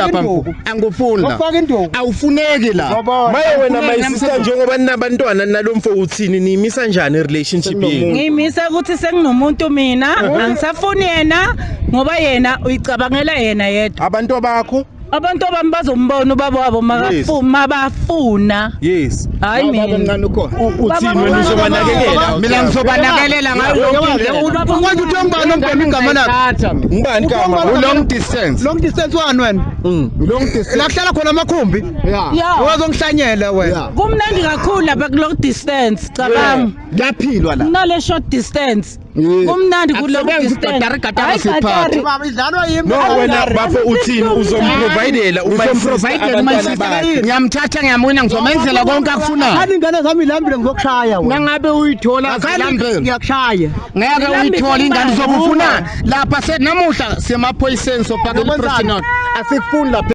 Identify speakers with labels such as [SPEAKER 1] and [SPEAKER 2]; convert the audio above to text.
[SPEAKER 1] Angikufuni lapha angikufuni la. Awufuneki la.
[SPEAKER 2] Maye wena my sister njengoba ninabantwana nalomfo uthini niyimisa njani relationship yenu?
[SPEAKER 3] Ngiyimisa ukuthi senginomuntu mina angisafuni yena ngoba yena uyicabangela yena yedwa.
[SPEAKER 2] Abantu bakho
[SPEAKER 3] abantu abami bazombona ubaba wabo mabafuna.
[SPEAKER 2] Yes.
[SPEAKER 3] Hayi mina
[SPEAKER 1] mncane ukhona.
[SPEAKER 2] Uthini wena uzobanakekela?
[SPEAKER 1] Mina ngizobanakekela ngayo yonke indlela.
[SPEAKER 4] Ungathi uthi ngubani ombhema igama lakho?
[SPEAKER 2] Ngubani igama?
[SPEAKER 1] Long distance.
[SPEAKER 4] Long distance wani wena?
[SPEAKER 1] Long distance.
[SPEAKER 4] La kuhlala khona amakhumbi?
[SPEAKER 3] Yeah.
[SPEAKER 4] Wazongihlanyela wena.
[SPEAKER 3] Kumnandi kakhulu lapha ku long distance, cabanga.
[SPEAKER 1] Kuyaphilwa la.
[SPEAKER 3] Nale short distance. Kumnandi ku long distance.
[SPEAKER 4] Baba idlalwa yimi.
[SPEAKER 2] No wena bafo uthini uzomprovidela uma
[SPEAKER 1] Uzomprovidela my sister. Ngiyamthatha ngiyamwina ngizomenzela konke akufunayo.
[SPEAKER 4] Khani ingane zami ilambile ngizokushaya wena.
[SPEAKER 1] Nangabe uyithola zilambile.
[SPEAKER 4] Ngiyakushaya.
[SPEAKER 1] Ngeke uyithole ingane uzobufuna lapha namuhla semaphoyiseni sopaka iprostinot. Asikufuni lapha.